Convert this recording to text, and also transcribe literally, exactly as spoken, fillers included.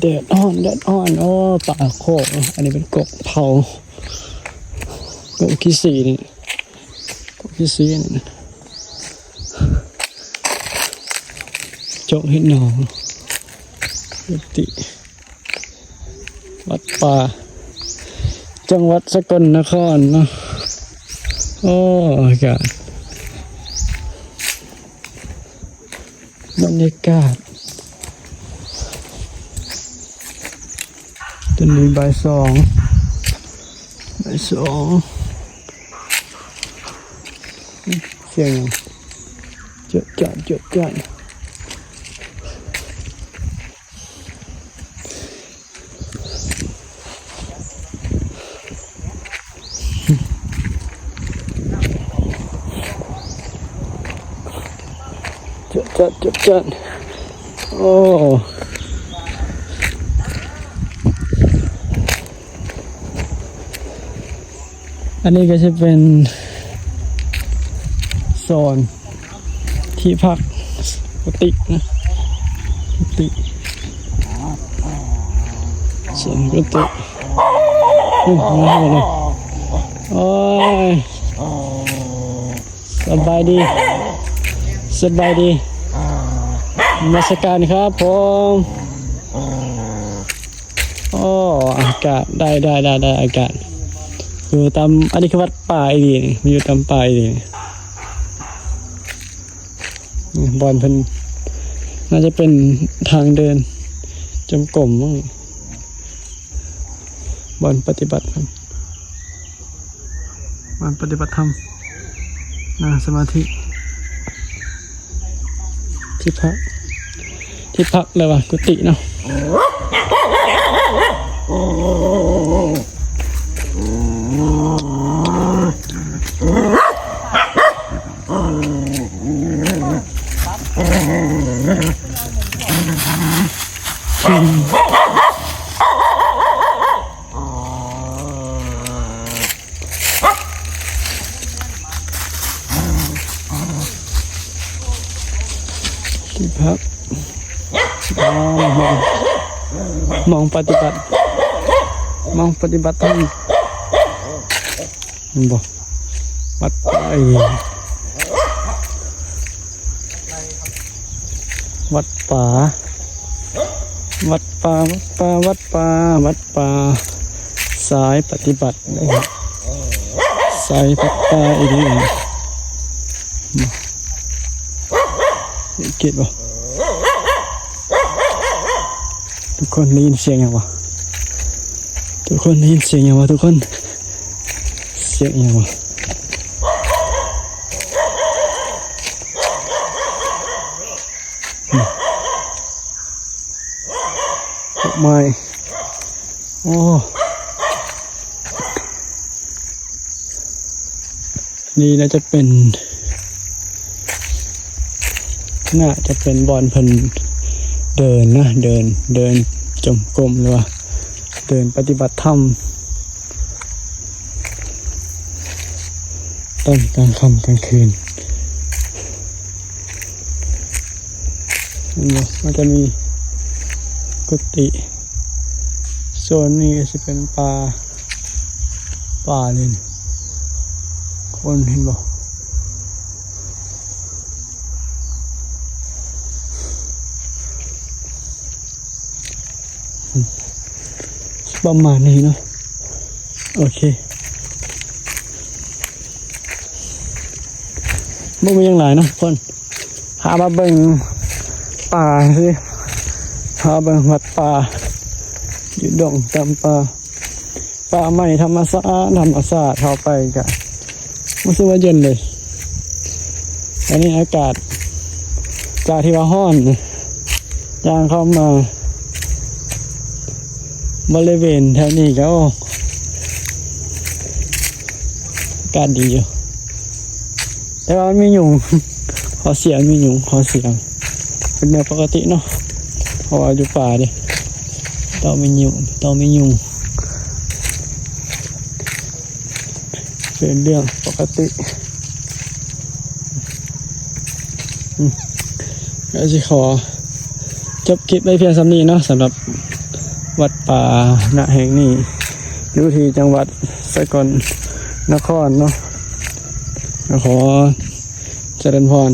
แดดอ่อน แดดอ่อน โอ้ ป่าโคก อันนี้เป็นกกเผา กกขี้สีนี่ กกขี้สีนี่ จกเห็ดหนอง กุฏิ วัดป่า จังหวัดสกลนครเนาะ โอ้ อากาศ บรรยากาศ ตอนนี้บ่ายสอง บ่ายสอง เสียงหยัง เจอะจาน เจอะจาน เจอะจาน เจอะจาน โอ้ อันนี้ก็จะเป็นโซนที่พัก กุฏินะ กุฏิ โซนกุฏิ โอ้โห โอ้ย สบายดี สบายดี นมัสการครับผม โอ้ อากาศได้ ได้ ได้ ได้ อากาศ อยู่ตาม อันนี้คือวัดป่าอีหลีนี่ อยู่ตามป่าอีหลีนี่ นี่บ่อนเพิ่น น่าจะเป็นทางเดินจงกรมมั้ง บ่อนปฏิบัติธรรม บ่อนปฏิบัติธรรม นั่งสมาธิ ที่พัก ที่พักเลยว่ะ กุฏิเนาะ ที่พัก อ๋อ มอง มองปฏิบัติ มองปฏิบัติธรรม เห็นบ่ วัดป่า เอ้ย วัดป่า วัดป่า วัดป่า วัดป่า วัดป่า สายปฏิบัตินะครับ สายวัดป่าอีกแล้ว เก็ตบ่ ทุกคนได้ยินเสียงหยังวะ ทุกคนได้ยินเสียงหยังวะ ทุกคน เสียงหยังวะ ดอกไม้ โอ้ นี่น่าจะเป็น น่าจะเป็นบ่อนเพิ่นเดินนะ เดิน เดินจงกรมหรือว่า เดินปฏิบัติธรรม ตอนกลางค่ำกลางคืน เห็นบ่ มันจะมีกุฏิ โซนนี้ก็สิเป็นป่า ป่าเลยนี่ คนเห็นบ่ ประมาณนี้เนาะ โอเค บ่มีหยังหลายเนาะทุกคน พามาเบิ่งป่าสิ พาเบิ่งวัดป่า อยู่ดงตามป่า ป่าไม้ธรรมชาติ ธรรมชาติ เข้าไปก็รู้สึกว่าเย็นเลย อันนี้อากาศ จากที่ว่าร้อน ย่างเข้ามา บริเวณแถวนี้ก็ โอ้ อากาศดีอยู่ แต่ว่ามันมียุง ข้อเสียมียุง ข้อเสีย เป็นเรื่องปกติเนาะ เพราะว่าอยู่ป่าเด้ ต้องมียุง ต้องมียุง เป็นเรื่องปกติ อืม ก็สิขอจบคลิปไว้เพียงส่ำนี้เนาะ สำหรับ วัดป่า ณ แห่งนี้ อยู่ที่จังหวัดสกลนครเนาะ ขอเจริญพร